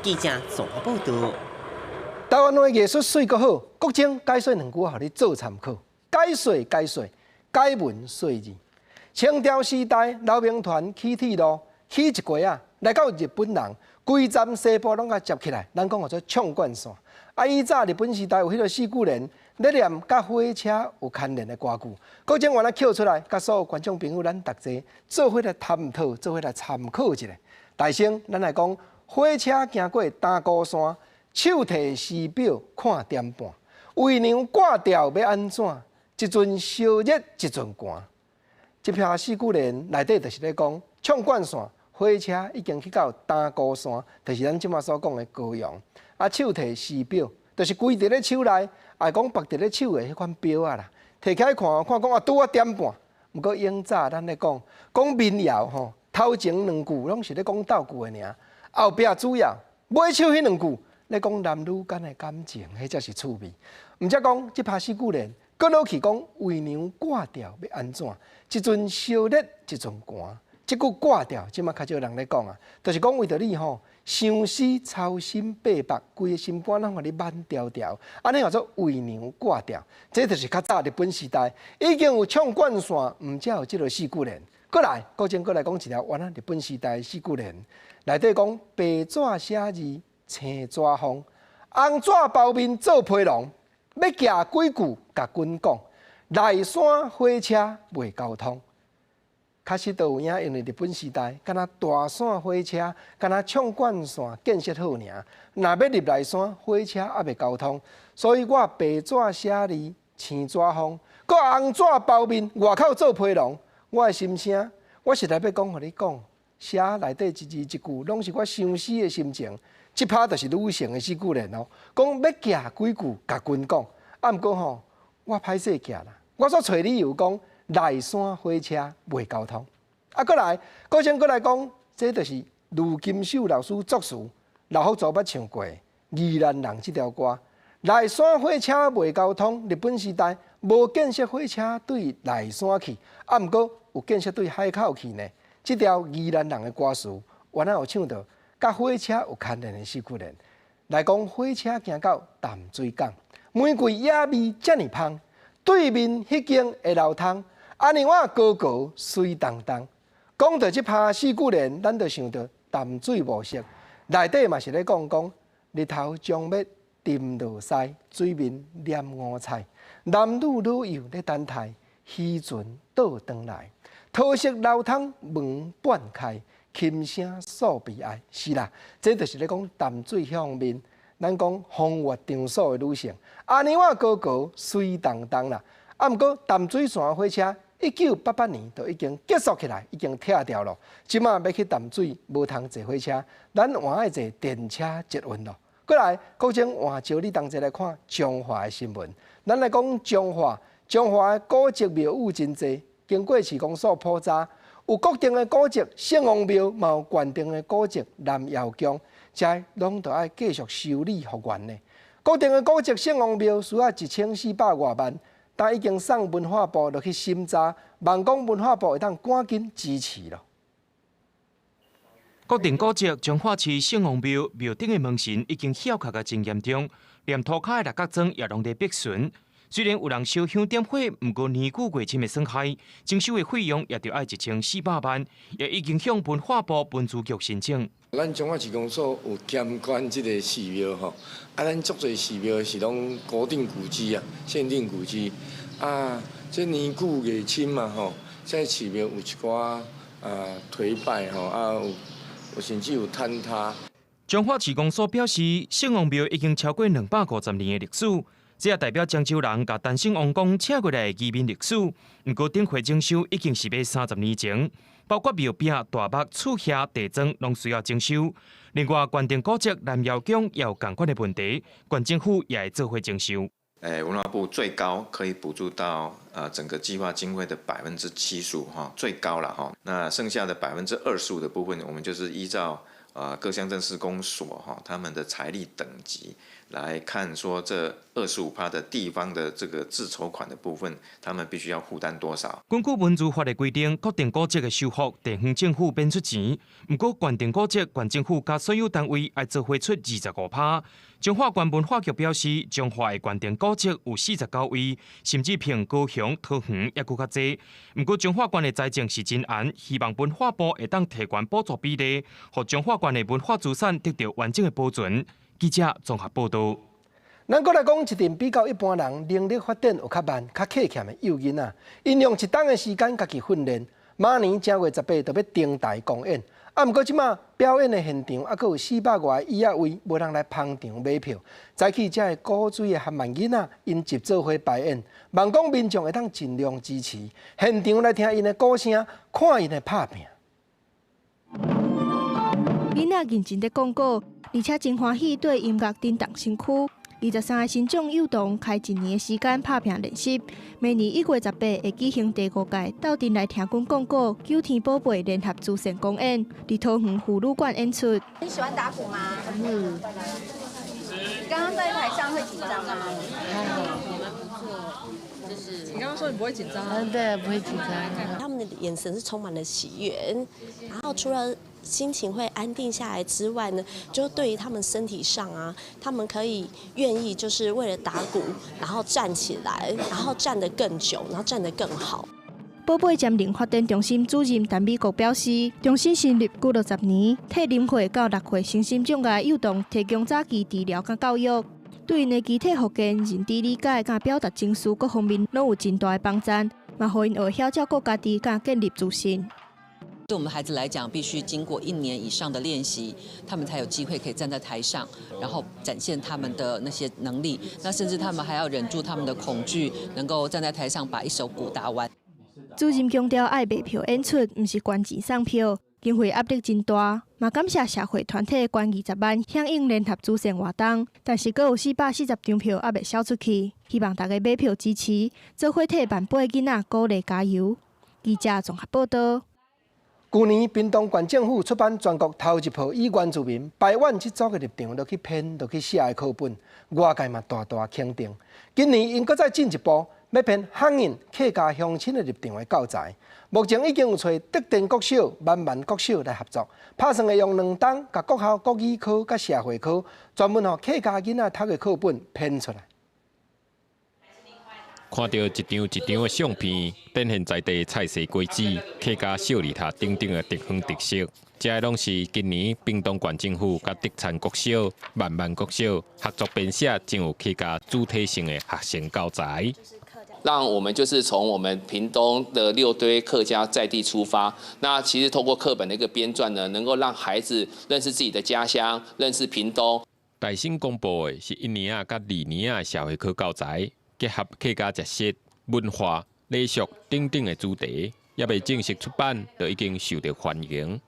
記者綜合報道。台灣話藝術媠閣好，國政解說兩句予你做參考。解說解說，解文說字。清朝時代，劉銘傳起鐵路，起一過啊，來到日本人，規站西部攏共接起來，咱講號做縱貫線。啊，以早日本時代有彼个四句聯，咧念佮火車有牽連的歌句。國政原來抾出來，佮所有觀眾朋友，咱逐齊做伙來探討，做伙來參考一下。大先，咱來講火車經過大孤山。手提時錶看點半，為娘掛吊欲按怎？一陣燒熱，一陣寒。這篇四句聯內底就是咧講，縱貫線火車已經去到單孤山，就是咱這馬所講的高雄。啊，手提時錶，就是規佇咧手內，也講縛佇咧手的彼款錶仔啦。提起來看，看講啊，拄仔點半。毋過永早咱咧講，講民謠吼，頭前兩句攏是咧講鬥句的爾，後壁主要尾手彼兩句咧講男女間的感情，彼才是趣味。毋則講這拍四句聯，閣落去講為娘掛吊欲按怎？一陣燒熱，一陣寒。這句掛吊，這馬較少人咧講啊，就是講為著你吼，相思操心八百，規个心肝攏予你挽牢牢，按呢叫做為娘掛吊。這就是較早日本時代已經有縱貫線，毋才有這个四句聯。閣來，閣前閣來講一條原來日本時代四句聯，內底講白紙寫字，青紙風，紅紙包面做批籠，欲寄幾句共阮講，內山火車袂交通。確實都有影，因為日本時代，敢若大線火車，敢若縱貫線建設好爾，若欲入內山，火車猶袂交通，所以我白紙寫字，青紙風，閣紅紙包面，外口做批籠。我的心聲，我實在欲講予你講，寫內底一字一句，攏是我相思的心情。這拍就是女性的四句聯哦，講欲寄幾句共阮講，啊，毋過吼，我歹勢寄啦，我煞揣理由講。內山火車袂交通，啊，閣來，閣先閣來講，這就是盧金秀老師作詞，劉福助捌唱過《宜蘭人》這條歌。內山火車袂交通，日本時代無建設火車對內山去，啊，毋過有建設對海口去呢。這條宜蘭人的歌詞，原來有唱著佮火車有牽連的四句聯。來講火車行到淡水港，玫瑰野味遮爾芳，對面彼間會流通。阿娘仔高高媠當當，講著這拍四句聯，咱就想著淡水模式。內底嘛是咧講講日頭將欲沉落西，水面染五彩，男女老幼咧等待，漁船倒轉來，桃色流通門半開，琴聲訴悲哀。是啦，這就是咧講淡水方面，咱講風月場所的女性。阿娘仔高高媠當當啦，啊，毋過淡水線火車。1988年就已經結束起來，已經拆掉囉。這馬欲去淡水，無通坐火車，咱換愛坐電車捷運囉。過來，閣將換招你同齊來看彰化的新聞。咱來講彰化，彰化的古蹟廟宇真濟，經過市公所普查，有國定的古蹟聖王廟，嘛有縣定的古蹟南瑤宮，這攏著愛繼續修理復原的。國定的古蹟聖王廟需要1400外萬。但已經送文化部落去審查，望講文化部會當趕緊支持囉。國定古蹟彰化市聖王廟廟頂的門神已經翹殼甲真嚴重，連塗跤的六角樁也攏佇逼損。雖然有人燒香點火，毋過年久月深的損害，整修的費用也著愛1400萬，也已經向文化部文資局申請。咱彰化市公所有監管這个寺廟吼，啊，咱足濟寺廟是攏國定古蹟啊、縣定古蹟啊，這年久月深嘛吼，這寺廟有一寡啊頹敗吼，啊有有甚至有坍塌。彰化市公所表示，聖王廟已經超過250年的歷史，這也代表漳州人共陳姓王公請過來的移民歷史。毋過頂回整修已經是欲30年前。包括廟壁、大木、厝瓦、地磚，攏需要整修。另外，縣定古蹟南瑤宮也有仝款的問題，縣政府也會做伙整修。文化部最高可以補助到整個計劃經費的75%哈，最高了哈。那剩下的25%的部分，我們就是依照各鄉鎮市公所哈他們的財力等級來看，說這25趴的地方的這個自籌款的部分，他們必須要負擔多少？根據文資法的規定，國定古蹟的修復，地方政府免出錢。毋過縣定古蹟，縣政府佮所有單位愛做伙出25趴。彰化縣文化局表示，彰化的縣定古蹟有49位，甚至比高雄、桃園猶閣較濟。毋過彰化縣的財政是真絚，希望文化部會當提懸補助比例，予彰化縣的文化資產得著完整的保存。記者綜合報導。咱閣來講一陣比較一般人能力發展有較慢、較欠欠的幼囡仔，𪜶用一冬的時間家己訓練，明年正月18就欲登台公演。啊，毋過這馬表演的現場，猶閣有400外椅仔位，無人來捧場買票。早起遮的古錐的韓萬囡仔，𪜶集做伙排演，望講民眾會當盡量支持，現場來聽𪜶的鼓聲，看𪜶的拍拚。囡仔認真咧講鼓，而且真歡喜對音樂震動身軀。23個身障幼童開一年的時間拍拚練習，明年1月18會舉行第五屆鬥陣來聽阮講鼓九天寶貝聯合慈善公演，佇桃園婦女館演出。你喜歡打鼓嗎？嗯。剛剛在台上會緊張嗎？就是你剛剛說你不會緊張。嗯，對，不會緊張。他們的眼神是充滿了喜悅，然後除了心情會安定下來之外呢，就對於他們身體上啊，他們可以願意就是為了打鼓，然後站起來，然後站得更久，然後站得更好。寶貝潛能發展中心主任陳美國表示，中心成立逾60年，替0歲到6歲身心障礙幼童提供早期治療佮教育，對𪜶的肢體復健、認知理解、佮表達情緒各方面，攏有真大的幫助，嘛予𪜶學曉照顧家己，佮建立自信。對我們孩子來講，必須經過一年以上的練習，他們才有機會可以站在台上，然後展現他們的那些能力。那甚至他們還要忍住他們的恐懼，能夠站在台上把一首鼓打完。主任強調，愛賣票演出，毋是捐錢送票，經費壓力真大。嘛感謝社會團體捐20萬響應聯合慈善活動，但是閣有440張票猶未銷出去，希望大家買票支持，做伙替萬八个囡仔鼓勵加油。記者綜合報道。舊年屏東縣政府出版全國頭一部以原住民排灣這族的立場落去編、落去寫的課本，外界嘛大大肯定。今年𪜶閣再進一步，欲編反映客家鄉親的立場的教材。目前已經有揣竹田國小、萬巒國小來合作，拍算會用兩冬，共國校國語科佮社會科專門予客家囡仔讀的課本編出來。看著一張一張的相片，展現在地菜色果子、客家小字塔等等的地方特色，這攏是今年屏東縣政府佮竹田國小、萬巒國小合作編寫，真有客家主體性的學生教材。讓我們就是從我們屏東的六堆客家在地出發，那其實透過課本的一個編撰呢，能夠讓孩子認識自己的家鄉，認識屏東。大新公布的是一年仔佮二年仔的社會科教材。結合客家食食、文化、禮俗等等的主題，猶未正式出版，就已經受到歡迎。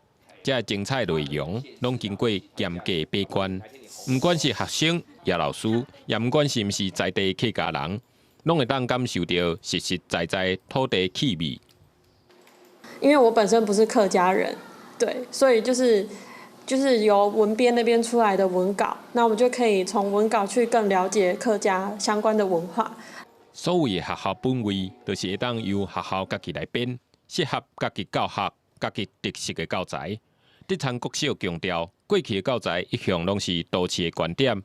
這个精彩內容，攏經過嚴格把關，毋管是學生、抑老師，也毋管是毋是在地客家人，攏會當感受到實實在在土地氣味。因為我本身不是客家人，對，所以就是由文編那邊出來的文稿，那我們就可以從文稿去更了解客家相關的文化。所謂的學校本位，就是會當由學校家己來編，適合家己教學、家己特色的教材。竹田國小強調，過去的教材一向攏是都市的觀點，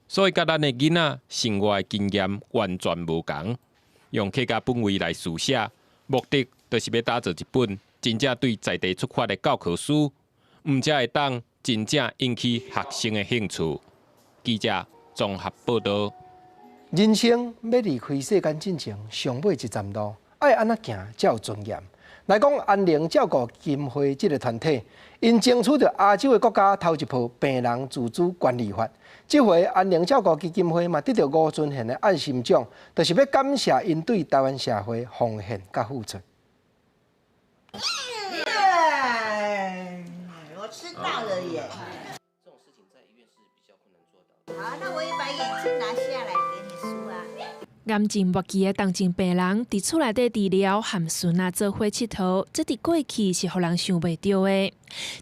所以佮咱的囡仔生活的經驗完全無仝。用客家本位來書寫，目的就是欲打造一本真正對在地出發的教科書，毋才會當真正引起學生的興趣。記者綜合報道。人生欲離開世間進前，上尾一站路，愛按怎行才有尊嚴？來講安寧照顧基金會這个團體，𪜶爭取著亞洲的國家頭一部病人自主權利法。這回安寧照顧基金會嘛得著吳尊賢的愛心獎，就是欲感謝𪜶對台灣社會奉獻佮付出。我吃到了耶！好，那我也把眼鏡拿下來給你梳啊。癌症末期的重症病人佇厝內底治療，和孫仔做伙𨑨迌，這佇過去是予人想袂著的。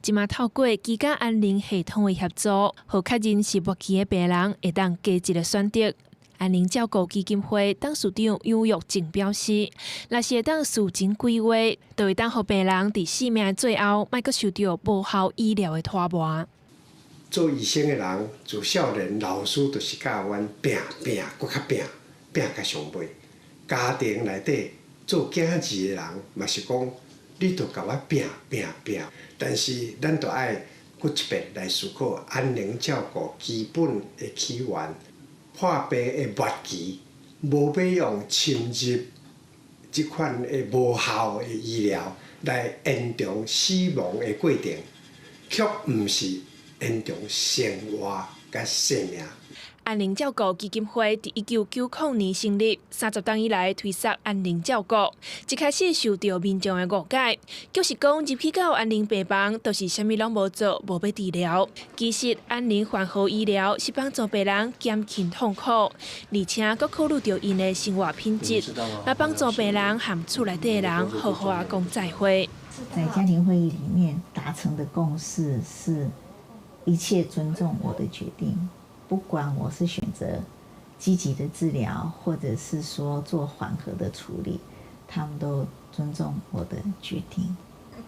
這馬透過居家安寧系統的協助，予確認是末期的病人會當加一个選擇。安寧照顧基金會董事長楊玉靜表示，若是會當事前規劃，就會當予病人佇生命的最後，莫閣受著無效醫療的拖磨。做醫生的人，自少年老師就是教阮拚拚，閣較拚，拚到上尾。家庭內底做囝兒的人，嘛是講，你著共我拚拚拚。但是咱著愛閣一遍來思考安寧照顧基本的起源。破病的末期，無欲用侵入這款的無效的醫療來延長死亡的過程，卻毋是延長生活佮生命。安寧照顧基金會佇1990年成立，30冬以來推捒安寧照顧。一開始受著民眾的誤解，就是講入去到安寧病房，就是啥物攏無做，無欲治療。其實安寧緩和醫療是幫助病人減輕痛苦，而且閣考慮著𪜶的生活品質，來幫助病人和厝內底的人好好仔講再會。在家庭會議裡面達成的共識是，一切尊重我的決定。不管我是選擇積極的治療，或者是說做緩和的處理，他們都尊重我的決定。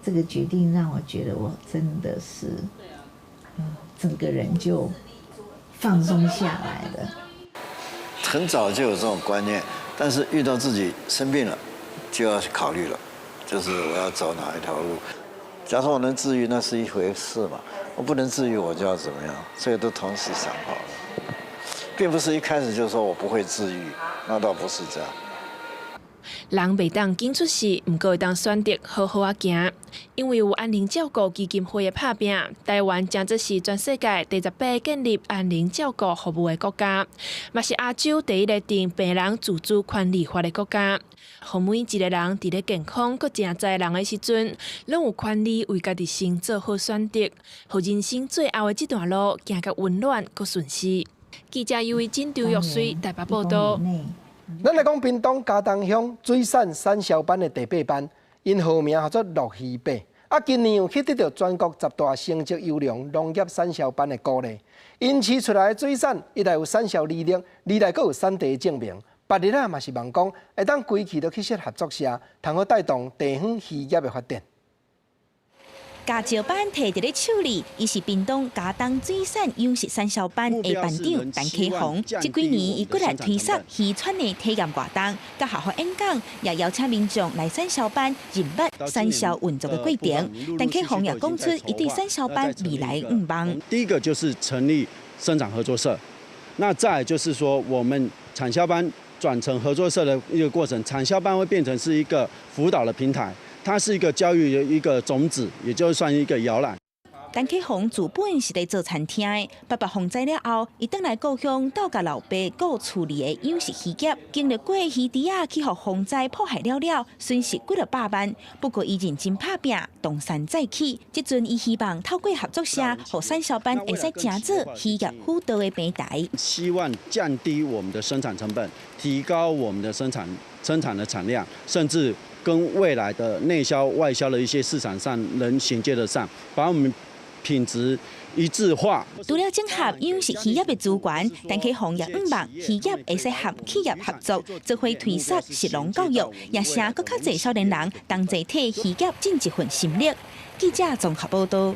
這個決定讓我覺得我真的是，整個人就放鬆下來了。很早就有這種觀念，但是遇到自己生病了，就要考慮了，就是我要走哪一條路。假如我能治癒，那是一回事嘛。我不能治癒，我就要怎麼樣？這個都同時想好了，並不是一開始就說我不會治癒，那倒不是這樣。人袂當緊出世，毋過會當選擇好好仔行。因為有安寧照顧基金會的拍拚，台灣誠做是全世界第18個建立安寧照顧服務的國家，嘛是亞洲第一个定病人自主權利法的國家。予每一个人佇咧健康閣誠在人的時陣，攏有權利為家己先做好選擇，予人生最後的這段路行較溫暖閣順遂。記者尤維真、張玉水台北報導。咱來講屏東佳冬鄉水產產銷班的第八班，𪜶號名號做鱸魚伯。啊，今年有去得著全國十大成績優良農業產銷班的鼓勵。𪜶飼出來的水產，一來有產銷履歷，二來閣有產地證明。別日仔嘛是望講，會當規氣都去設合作社，通好帶動地方漁業的發展。鉸石板提佇咧手裡，伊是屏東佳冬水產養殖產銷班的班長陳啟宏。這幾年，伊骨力推捒漁村的體驗活動，佮學校演講，也邀請民眾來產銷班認捌產銷運作的過程。陳啟宏也講出伊對產銷班未來願望。第一個就是成立生產合作社，那再來就是說，我們產銷班轉成合作社的一個過程，產銷班會變成是一個輔導的平台。它是一個教育的一個種子，也就算一個搖籃。陳啟宏自本是佇做餐廳的，八八風災了後，伊轉來故鄉鬥共老爸顧厝裡的養殖漁業，經歷過漁池仔去予風災破壞了了，損失幾若百萬。不過伊認真拍拚，東山再起。這陣伊希望透過合作社，予產銷班會使成做漁業輔導的平台。希望降低我們的生產成本，提高我們的生產的產量，甚至跟未來的內銷外銷的一些市場上能銜接得上，把我們品質一致化。除了整合養殖漁業的資源，陳啟宏也向望漁業會使和企業合作，做伙推捒食農教育，也請閣較濟少年人同齊替漁業盡一份心力。記者綜合報導。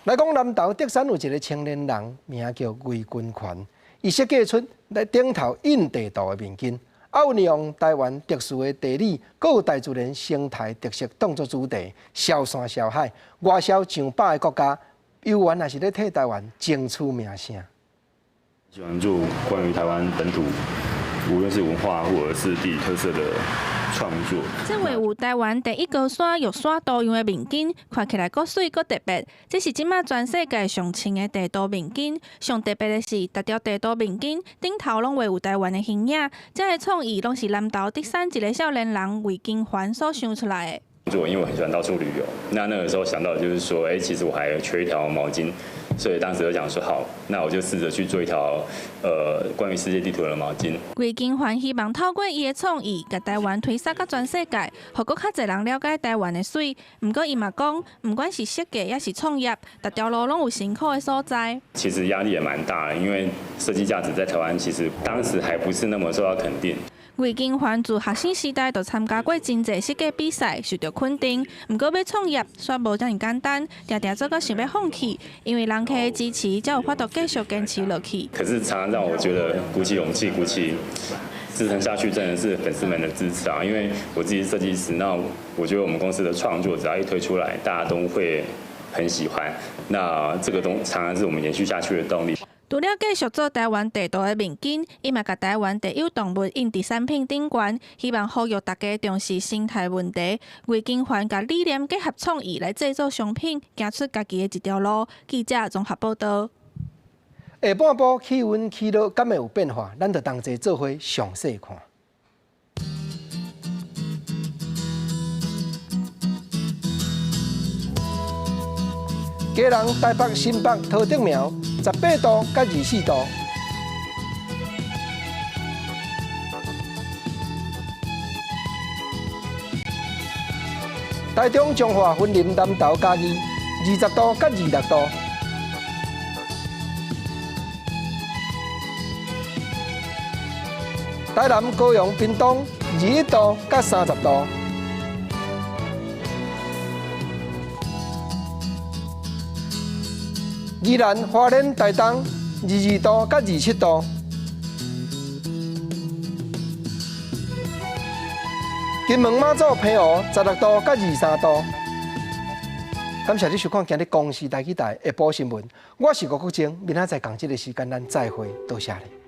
來講南投竹山有一个青年人，名叫魏君權，伊設計出來頂頭印地圖的面巾。啊，有利用台灣特殊的地理，閣有大自然生態特色當作主題，銷山銷海，外銷上百个國家，猶原也是咧替台灣爭取名聲。喜歡做關於台灣本土，無論是文化或者是地理特色的創作。這位有台灣第一高山玉山圖樣的面巾，看起來閣媠閣特別。這是這馬全世界上穿的地圖面巾。上特別的是，逐條地圖面巾頂頭攏畫有台灣的形影。這个創意攏是南投竹山一个少年人魏金環所想出來的。就因為我很喜歡到處旅遊，那那個時候想到就是說，欸，其實我還缺一條毛巾，所以當時就想說，好，那我就試着去做一條，關於世界地圖的毛巾。魏金環希望透過伊的創意，共台灣推捒到全世界，予閣較濟人了解台灣的媠。毋過伊嘛講，毋管是設計抑是創業，逐條路攏有辛苦的所在。其實壓力也蠻大，因為設計價值在台灣其實當時還不是那麼受到肯定。魏金環自學生時代就參加過真濟設計比賽，受著肯定。毋過欲創業，煞無遮爾簡單，定定做到想欲放棄，因為人客的支持，才有法度繼續堅持落去。可是常常讓我覺得鼓起勇氣、鼓起支撐下去，真的是粉絲們的支持啊！因為我自己是設計師，那我覺得我們公司的創作只要一推出來，大家都會很喜歡。那這個東常常是我們延續下去的動力。除了繼續做臺灣地圖的面巾，伊嘛共臺灣特有動物印佇產品頂懸，希望呼籲大家重視生態問題。魏金環共理念結合創意來製作商品，行出家己的一條路。記者綜合報導。下半晡氣溫起落，敢會有變化？咱就同齊做伙詳細看。基隆、台北、新北、桃竹苗，18度佮24度。台中、彰化、雲林、南投、嘉義，20度佮26度。台南、高雄、屏東，21度佮30度。宜蘭、花蓮、台東，22度佮27度。金門、馬祖、澎湖，16度佮23度。感謝你收看今日公視台語台下晡新聞，我是吳國晶，明仔載仝這个時間咱再會，多謝你。